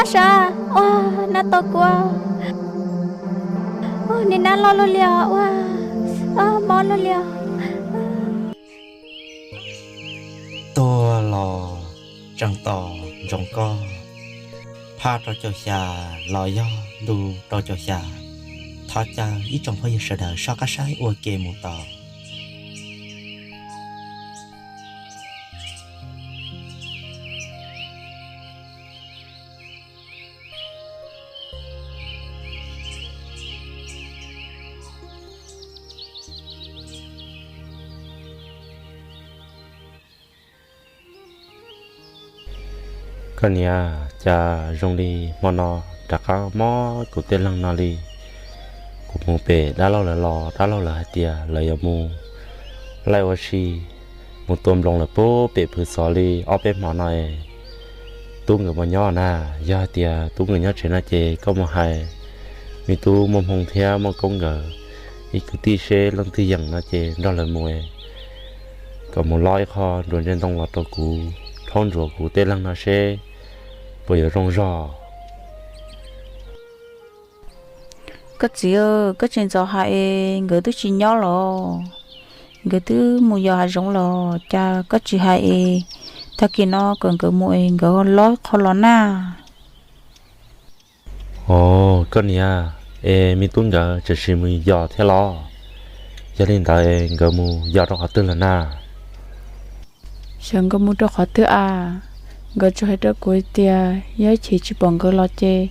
Sab, ua, nab tau kuv, ua, niag nab loj luaj li os, ua, mob luaj li os. Tuag los tseem tos ntsoov koj, phaj rau caum xya los yog ntu rau caum xya. Thov caw ib tsoom phooj ywg sawv daws soj qab saib ua ke mus tau. Koj niam, cas zoo li hmo no rov qab mob kuv tej leeg no li. Kuv mus pem dab laug lawv los, dab laug lawv hais tias lawv yuav mus laij ua si, mus tua nploos lawm puag pem Phwv Xov li ob peb hmo no es tub nkawd mas nyob na. Yog hais tias tub nkawd nyob tsev no ces koj mus hais me tub Muaj Hmoo thiab Muaj Koob nkawd ib kwv tij seb leej twg yeem no ces nrog lawv mus, kom mus lob ib qho nruas ntsia ntoo los rau kuv, rhaub ntsuav kuv tej leeg no seb puas yuav zoo zog. Koj txiv, koj tsis txhob hais es nkawd twb tsis nyob los, nkawd twb mus yos hav zoov los, cas koj tsis hais es tag kis no kom nkawd mus es nkawd lob qhov los na. Os, koj niam, es me tub nkawd tseem sim mus yos thiab los? Yog li ntawd es nkawd mus yos rau qhov twg lawm na? Xyov nkawd mus rau qhov twg a. Nkawd tsuas hais rau kuv tias yog ib chim tsis pom nkawd los ces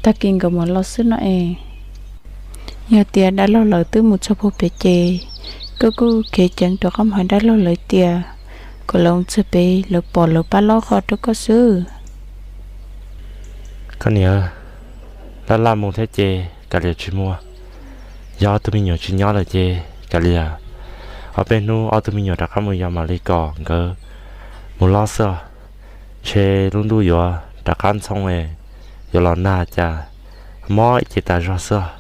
tag kis nkawd mam los xwb no es. Yog tias dab laug lawv twb mus txog puag pem ces koj kuj kev ceev rov qab mus hais dab laug lawv tias kom lawv mus txog pem lawv pom lawv pab lob qhov rau koj xwb. Koj niam, laj laj mus thiab ces kav liam tsis mus. Yog ob tug me nyuam tsis nyob lawm ces kav liam, ob peb hnub ob tug me nyuam rov qab mus yos mam li kom nkawd mus lob xwb os. Ntshe lub ntuj yuav rov qab ntxhoo es yuav los nag cas mob ib ce tas zog xwb os.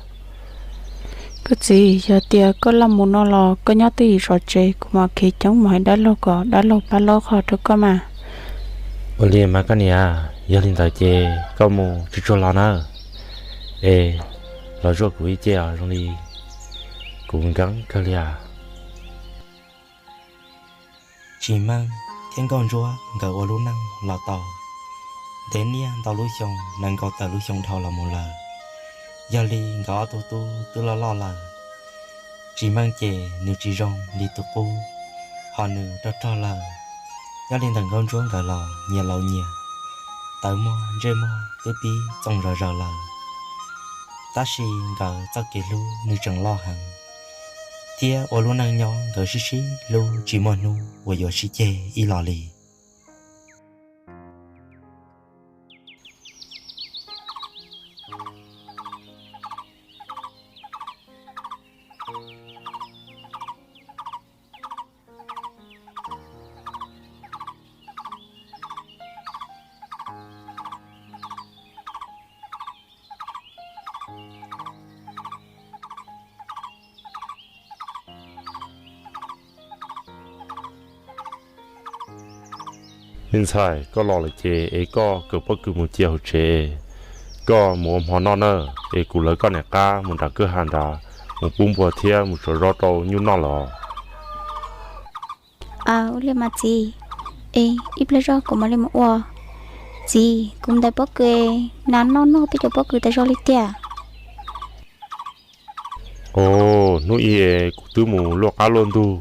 Koj txiv, yog tias koj laj mus no los koj nyob twj ywm zov tsev, kuv mam kev coob mus hais dab laug kom dab laug pab lob qhov rau koj mas. Ua li mas koj niam, yog li ntawd ces koj mus tsuag tsuag los nawb. Es los zuaj kuv ib ce os, zoo li kuv nkeeb kawg li as. Tsis Meej thiab Nkauj Ntsuab nkawd ua lub neej los tau ntev niaj ntau lub xyoo nees nkaum tawm lub xyoo dhau los mus lawm. Yog li nkawd ob tug tub twb loj loj lawm. Tsis Meej ces nws tsis zoo li tus qub, ho nws rog rog lawm. Nyob li ntawm Nkauj Ntsuab nkawd los nyias laus nyias, tawv muag ntsej muag twb pib txooj zog zaws lawm. Tab sis nkawd txoj kev hlub nws tseem loj heev, thiab ua lub neej nyob nkawd sib sib hlub tsis muaj hnub uas yuav sib ceg ib los li. Me ntxhais, koj los lawm ces es koj kawm pob kws mus cia hauv tsev, koj mus ua hmo noj na, es kuv lawv koj niam qab mus nram kwj ha nrad mus pub npua thiab mus tsuav zaub rau nyuj noj los. Ua li mas txiv, es ib pliag zog kuv mam li mus ua. Txiv, kuv ntais pob kws, nas noj noj peb cov pob kws tas zog li tiag. Os, hnub ib kuv twb mus luaj qab luaj ntug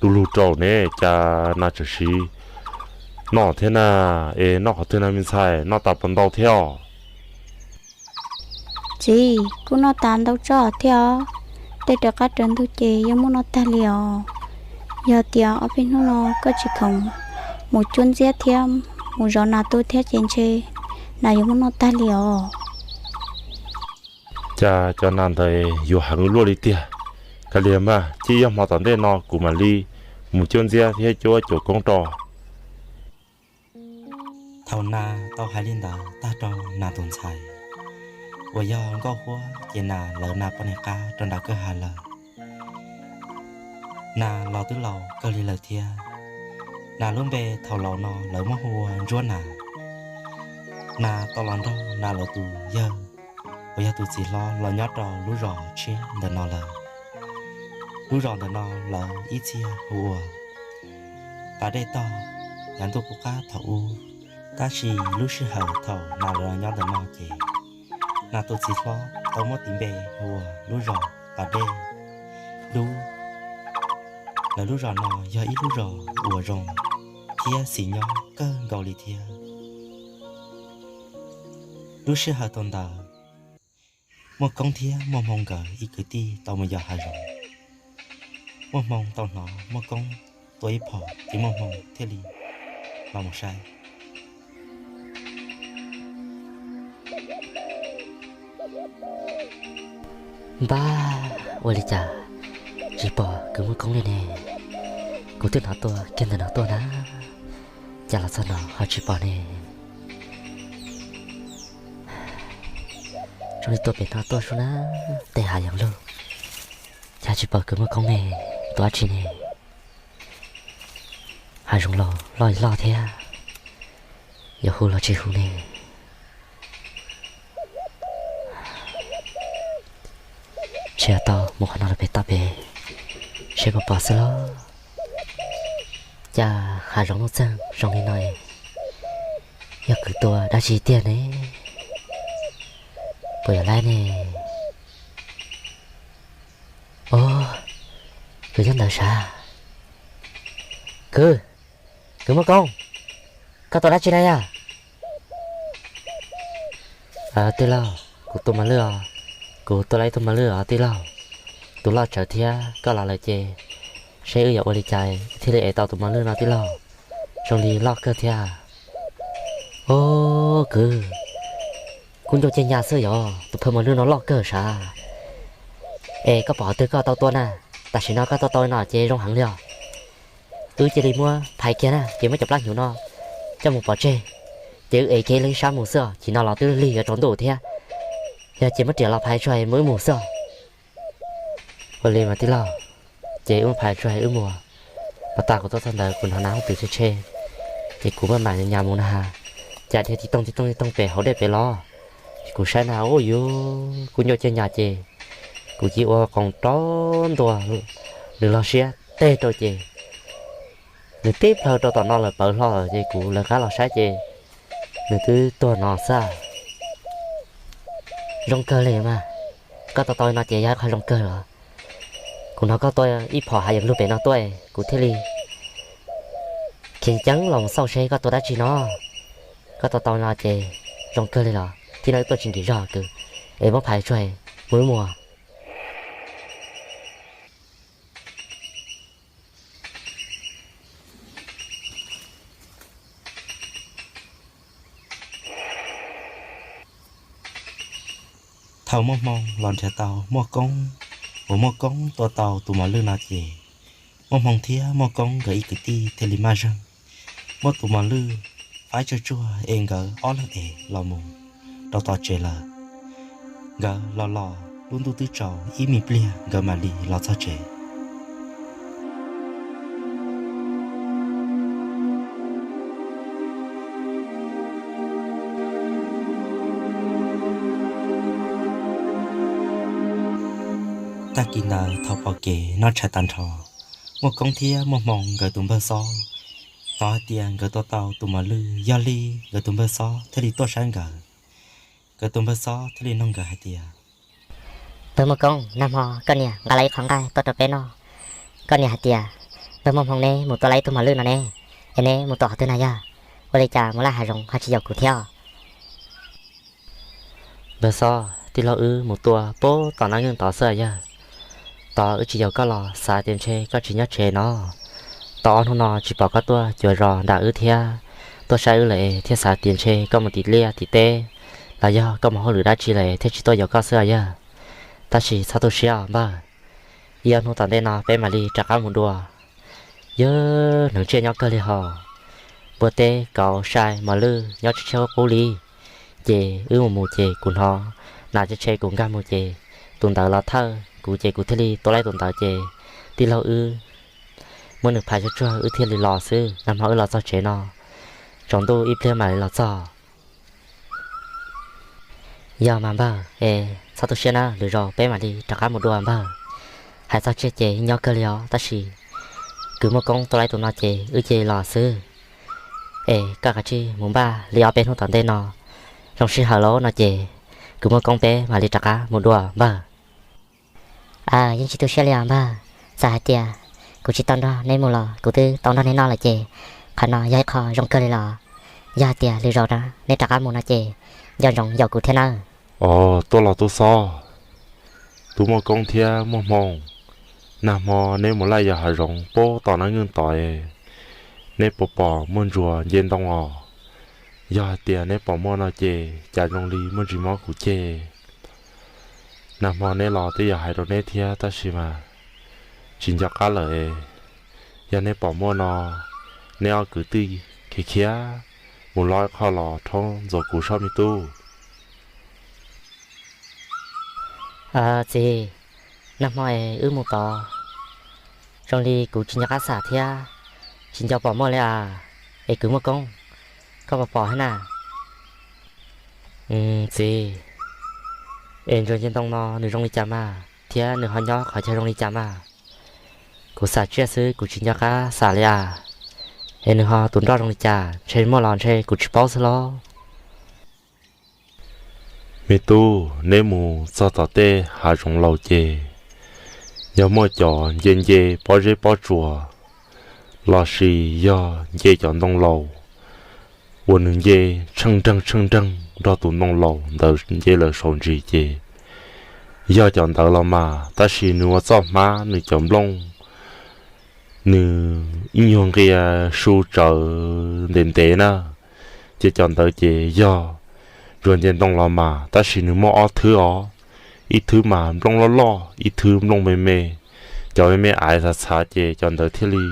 du lug rau ne, cas nas tseem siv noj thiab na. Es noj qhov twg na me ntxhais, noj tas puas ntau thiab os? Txiv, kuj noj tas ntau tso thiab os. Tej rov qab raws ntug ces yeej muab noj tag li os. Yog tias ob peb hnub no koj tsis khoom mus cuab ntxiab thiab mus zov nas tu thiab ces ntshe nas yuav muab noj tag li os. Cas cov nas ntawd yuav heev luaj li tiag. Kav liam mas, cia ib hmo tom ntej no kuv mam li mus cuab ntxiab thiab cuab cuam koob rau. Thaum nas tau hais li ntawd tag rau nas tus ntxhais uas yog Nkauj Huab ces nas lawv nas poj niam qab rau nram kwj ha lawm. Nas los twb laus kawg li lawm thiab. Nas lub npe thaum laus no lawv muab hu ua Ntsuab Nas. Nas tau los nrog Nas lawv tus yawg uas yog tus txiv hlob los nyob rau lub zos tshiab ntawm no lawm. Lub zos ntawm no lawv ib txhia hu ua Pas Dej Tog. Yav ntuj qub qab thaum ub, tab sis lub sij hawm thaum Nas lawv los nyob ntawm no ces Nas tus txiv hlob tau muab tis npe hu ua lub zos Pas Dej Lub. Lawv lub zos no yog ib lub zos uas zoo thiab xis nyob kawg nkaus li thiab. Lub sij hawm thaum ntawd, Muaj Koob thiab Muaj Hmoo nkawd ib kwv tij tau mus yos hav zoov. Muaj Hmoo tau hnov Muaj Koob tua ib phom ces Muaj Hmoo thiaj li los mus saib. Npab, ua li cas tsis pom kwv Muaj Koob li ne? Kuv twb hnov tua kiag ntawm no tuaj na, cas los txog no ho tsis pom ne? Zoo li tua pem no tuaj sub na, tej hav zoov lug, cas tsis pom kwv Muaj Koob ne? Tua dab tsi ne? Hav zoov los loj loj thiab, yuav hu los tsis hu ne. Ntshe tau mus qhov no los pem toj pem seb puas pom xwb lauj. Cas hav zoov nuj txeeg zoo li no, yog kwv tua dab tsi tiag ne? Puas yog laib ne? Os, kwv nyob ntawd sav. Kwv, kwv Muaj Koob, koj tua dab tsi na yog? Tij laug, kuv tua mos lwj os. Kuv tua lawm ib tug mos lwj os tij laug. Tus loj tsawv thiab, koj los lawm ces seb wb yuav ua li cas thiaj li ev tau tus mos lwj no tij laug. Zoo li loj kawg thiab. Os kwv, kuv ncauj ceg nyas xwb yog tus phawj mos lwj no loj kawg sav. Es koj pom qhov twg koj tau tua na? Tam sim no koj tua tau no ces zoo heev li os. Wb cia li muab phais kiag na ces muab cov plab hnyuv no coj mus pov tseg, ces wb ev kev li sab mus xwb os. Chim no los twb lig yuav tsaus ntuj thiab. Yog ces muab riam los phais tsuag mus wb mus xwb os. Ua li mas tij laug, ces wb muab phais tsuag wb mus. Pas tas kuv tuaj txog ntawd kuv hnov nas hooj twm tshe tshe, ces kuv maj mam nyas mus na has, cas dhia tib tooj tib tooj tib tooj pem hauv dej pem los. Ces kuv saib na, ub yuv, kuv ncauj ceg nyas ces kuv cia ua qoos rov ntua, nws los siab teg rau ces nws tib plhaw rau tom no lawm pawv hlo lawm ces kuv lawv qab los saib ces nws twb tuag no xwb. Zoo kawg li mas, koj tua tau no ces yog ib qho zoo kawg los. Kuv hnov koj tua ib phom hav yeem lug pem no tuaj, kuv thiaj li khiav ceev los mus xauj seb koj tua dab tsi no. Koj tua tau no ces zoo kawg li los, thiab no wb tuaj tsis nkim zog kwv, es muab phais tsuag mus wb mus. Thaum Muaj Hmoo los nrhiav tau Muaj Koob, uas Muaj Koob tua tau tus mos lwj no ces Muaj Hmoo thiab Muaj Koob nkawd ib kwv tij thiaj li maj zeeg muab tus mos lwj faib tsuag tsuag es nkawd ob leeg es los mus rau tom tsev lawm. Nkawd los los lub ntuj twb tsaus ib me pliag nkawd mam li los txog tsev. Tag kis ntawd thaum pom kev noj tshais tag nrho, Muaj Koob thiab Muaj Hmoo nkawd tus npawg Xob hnov hais tias nkawd tua tau tus mos lwj, yog li nkawd tus npawg Xob thiaj li tuaj saib nkawd. Nkawd tus npawg Xob thiaj li nug nkawd hais tias, Npawg Muaj Koob, nag hmo koj niam nqa lawm ib qho nqaij tuaj rau peb noj. Koj niam hais tias npawg Muaj Hmoo neb mus tua lawm ib tug mos lwj no ne, es neb mus tua qhov twg na yawg? Ua li cas mus laj hav zoov ho tsis yaum kuv thiab? Npawg Xob, tij laug wb mus tua puag tom Nab Nkeej tod xwb yawg. Tod wb tsis yaum koj los xav tias ntshe koj tsis nyob tsev no. Tau ob hnub no tsis pom koj tuaj cuav zos nram wb thiab tuaj saib wb lawm es thiaj xav tias ntshe koj mus tim liaj tim teb los yog koj mus hauj lwm dab tsi lawm thiaj tsis tuaj yaum koj xwb yawg. Tab sis txhob tu siab os npawg, ib ob hnub tom ntej no peb mam li rov qab mus dua. Yawg, hneev tsiaj nyob kawg li hos, npua teb kauv sai mos lwj nyob tshiab tshiab qub li. Ces wb mus mus ces kuv hnov nas tshe tshe kuv nkag mus ces tus ntawd los thawj kuv ces kuv thiaj li tua lawm tus ntawd ces tij laug wb muab nws phais tsuag tsuag wb thiaj li los xwb. Nag hmo wb los txog tsev no, tsaus ntuj ib pliag mam li los txog. Yog mas npawg, es txhob tu siab na, lwm zaus peb mam li rov qab mus dua npawg. Hais txog tsiaj ces nyob kawg li os, tab sis kuv muaj koob tua laib tus no ces wb cia li los xwb. Es koj kav tsij mus npaj li ob peb hnub tom ntej no, zoo sij hawm lawm no ces kuv muaj koob peb mam li rov qab mus dua npawg. Yeej tsis tu siab li os npawg. Txawm hais tias kuv tsis tau nrog neb mus los kuv twb tau nrog neb noj lawm ces qhov no yog ib qho zoo kawg li los. Yog hais tias lwm zaus na neb rov qab mus no ces nco ntsoov yaum kuv thiab nawb. Os, tuaj los tuaj xwb, tub muaj koob thiab muaj hmoo. Nag hmo neb mus laij yos hav zoov puag tom Nab Nkeej tod, neb puas pom muaj ntsuag nce ntoo os? Yog hais tias neb pom muaj no ces cas zoo li muaj ntsis mob kuv ceg. Nag hmo neb los twb yog hais rau neb thiab tab sis mas tsis nco qab lawm. Yog neb pom muaj no, neb ob kwv tij khiav khiav mus lov ib qho los rhaub ntxuav kuv soj me tub. Txiv, nag hmo es wb mus tod, zoo li kuv tsis nco qab xam thiab tsis nco pom muaj li as, es kwv muaj koob, koj puas pom thiab na? Txiv, es ntsuag nce ntoo no nws zoo li cas mas thiab nws ho nyob qhov chaw zoo li cas mas? Kuv xam tsiaj xwb kuv tsis nco qab xam li as. Es nws ho tus nroj zoo li cas, ntshe muaj los ntshe kuv tsis paub xwb los. Me tub, neb mus txog tom tej hav zoov laus ces yog muaj cov nce nce pob zeb pob tsuas lossis yog nce cov ntoo laus uas nws nce tsheej nreeg tsheej nreeg nrog tus ntoo laus ntawd nce lawm saum ntsis ces yog cov ntawd los mas, tab sis nws ua txoj hmab nws cov nplooj nws ib nyuag nqia su tsawv ntev ntev na. Ces cov ntawd ces yog ntsuag nce ntoo los mas, tab sis nws muaj ob thwb os, ib thwb mas nplooj loj loj, ib thwb nplooj me me. Cov me me aiv txhav txhav ces cov ntawd thiaj li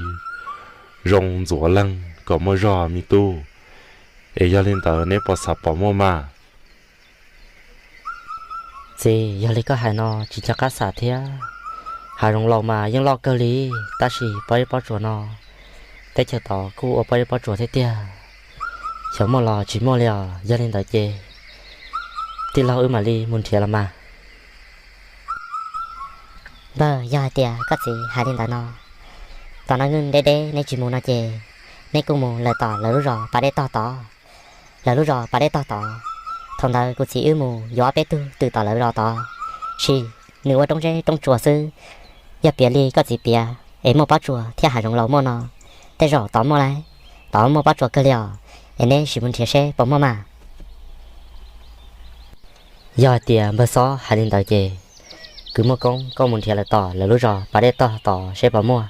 zoo ntxuav leeg kom muaj zog me tub. Es yog li ntawd neb puas xav pom muaj mas? Txiv, yog li koj hais no tsis nco qab xam thiab. Hav zoov laus mas yeej loj kawg li, tab sis pob zeb pob tsuas no, teb chaws tod kuj ua pob zeb pob tsuas thiab tiag. Xyov muaj los tsis muaj li os. Yog li ntawd ces tij laug wb mam li mus nrhiav los mas. Npawg, yog hais tias koj txiv hais li ntawd no, tom no neb deb deb neb tsis mus no ces neb kuj mus lawm tom lawv lub zos pas dej tog tod. Lawv lub zos pas dej tog tod, thaum ntawd kuv txiv wb mus yuav ob peb tug twm tom lawv zos tod, sis nws ua roob zeb roob tsuas xwb. Yog piav li koj txiv piav es muaj pob tsuas thiab hav zoov laus muaj no, tej zaum tod muaj lauj, tod muaj pob tsuas kawg li os. Es neb sim mus nrhiav seb puas muaj mas. Yog hais tias npawg Xob hais li ntawd ces kwv Muaj Koob, koj mus nrhiav lawm tom lawv lub zos pas dej tog tod seb puas muaj.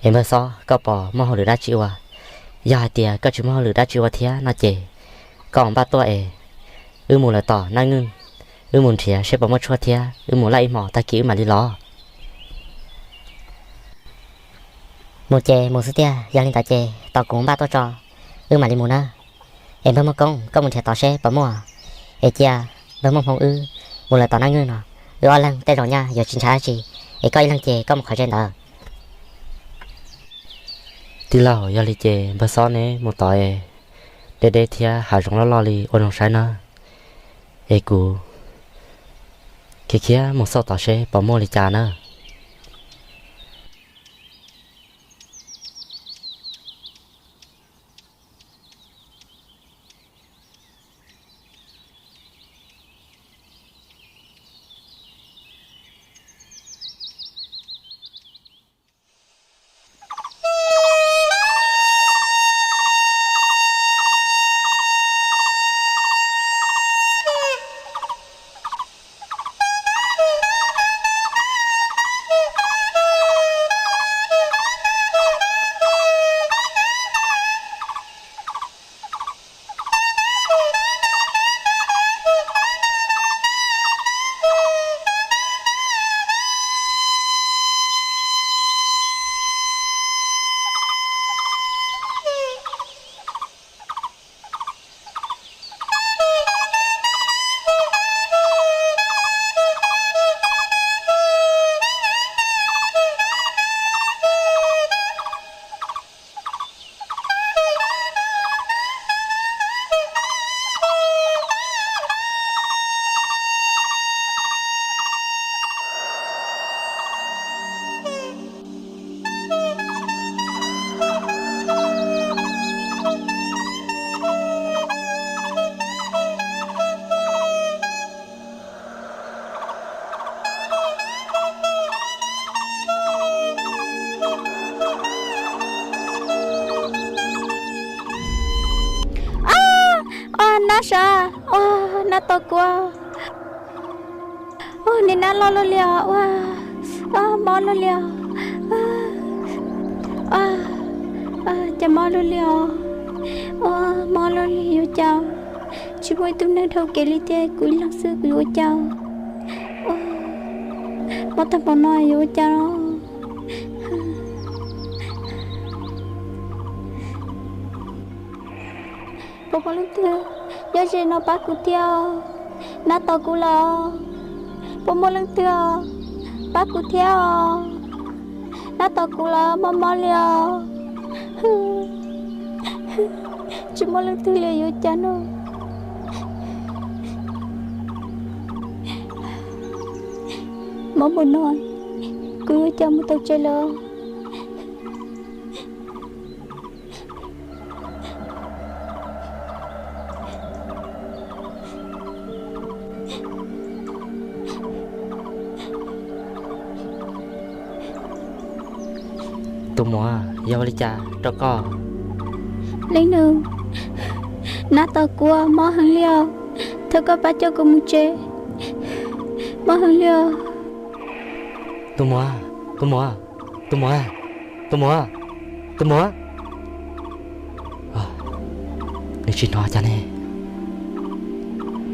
Es npawg Xob, koj puas muaj hauj lwm dab tsi ua? Yog hais tias koj tsis muaj hauj lwm dab tsi ua thiab no ces koj npaj tuaj es wb mus lawm tom Naj Nwj, wb mus nrhiav seb puas muaj tshuaj thiab wb mus laj ib hmos tag kis wb mam li los. Mus ces mus xwb tiag, yog li ntawd ces tos kuv npaj tuaj tso, wb mam li mus na. Es npawg Muaj Koob, koj mus nrhiav tod seb puas muaj. Es cia npawg Muaj Hmoo wb mus lawm tom Naj Nwj no, wb ob leeg tej zaum nyaj yuav tsis ntshai dab tsi, es koj ib leeg ces koj mus qhov ze ntawd. Tij laug, yog li ces npawg Xob neb mus tod es deb deb thiab hav zoov loj loj li ua zoo saib na. Es kuv khiav khiav mus xauj tod seb puas muaj li cas na. Sab, ua, nab tom kuv. Ua, niag nab loj luaj li os, ua, ua, mob luaj li os. Ua, cas mob luaj li os. Ua, mob luaj li yuav cas. Tsis muaj ib tug neeg dhau kev li thiab, kuv ib leeg xwb kuv yuav ua cas. Ua, mob tag npaum no yuav ua cas los. Puas muaj leej twg nyob ze no pab kuv thiab os? Nab tom kuv lawm. Puas muaj leej twg os, pab kuv thiab os? Nab tom kuv lawm, mob mob li os. Tsis muaj leej twg li yuav cas no. Mob npaum no, kuv yuav cas mus tau tsev lawm. Tus muam, yog ua li cas rau koj? Leej nus, nab tom kuv, mob heev li os. Thov koj pab coj kuv mus tsev, mob heev li os. Tus muam, tus muam, tus muam, tus muam, tus muam. Nws tsis hnov cas ne.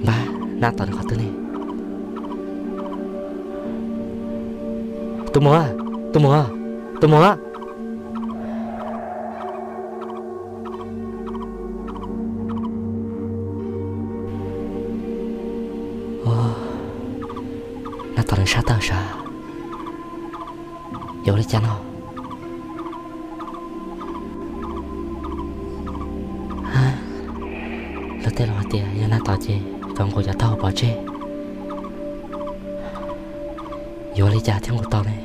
Npab, nab tom nws qhov twg ne? Tus muam, tus muam, tus muam. Nab tom nws sab tawg sav. Yuav ua li cas no? Luag tej laus hais tias yog nab tom ces kom nqus cov taub hau pov tseg. Yuav ua li cas thiaj nqus tau ne?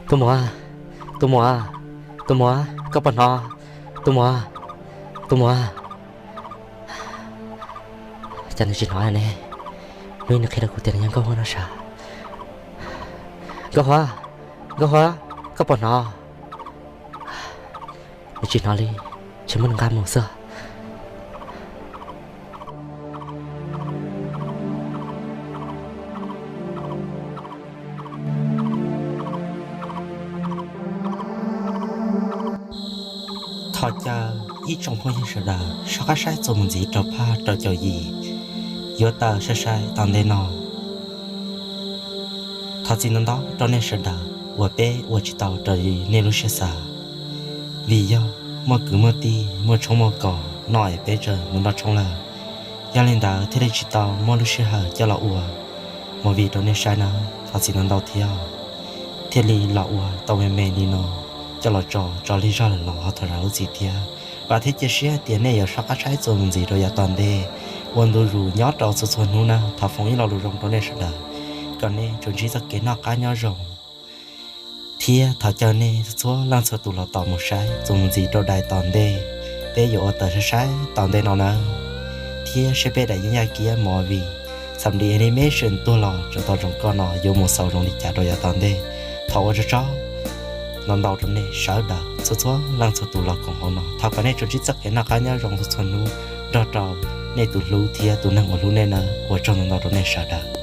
Tus muam, tus muam, tus muam, koj puas hnov? Tus muam, tus muam. Cas nws tsis hnov ne? Hnub ib nws qhia rau kuv tias nws yog Nkauj Huab no sav. Nkauj Huab, Nkauj Huab, koj puas hnov? Nws tsis hnov li, ces muab nws nqa mus xwb. Thov caw ib tsoom phooj ywg sawv daws soj qab saib txuas mus ntxiv rau phaj rau caum yim, yuav tawm sai sai tom ntej no. Thov txim ntau ntau rau nej sawv daws uas peb ua tsis tau raws li nej lub siab xav, vim yog muaj kwv muaj tij, muaj tshoob muaj kos noj es peb txawm mus noj tshoob lawm. Yog li ntawd thiaj li tsis tau muaj lub sij hawm coj los ua movie rau nej saib na, thov txim ntau ntau thiab. Thiaj li los ua tau me me li no, coj los tso tso lig zog lawm los ho thov zam lub txim thiab. Vam thiab cia siab hais tias nej yuav soj qab saib txuas mus ntxiv rau yav tom ntej, ua ntu zus nyob rau txhua txhua hnub na. Thov foom ib lo lus zoo rau nej sawv daws, kom nej tsuas ntsib txoj kev noj qab nyob zoo. Thiab thov caw nej txhua leej txhua tus los tos mus saib txuas mus ntxiv rau daim tom ntej, peb yuav ua tawm saib saib tom ntej no nawb. Thiab saib peb daim yeeb yaj kiab movie, xam li animation tuag los tseem tau zoo nkauj no yuav mus xaus zoo li cas rau yav tom ntej. Thov ua tsaug tsaug ntau ntau rau nej sawv daws txhua txhua leej txhua tus los koom hauv no. Thov kom nej tsuas ntsib txoj kev noj qab nyob zoo txhua txhua hnub nrog rau nej tus hlub thiab tus neeg uas hlub nej na. Ua tsaug ntau ntau rau nej sawv daws.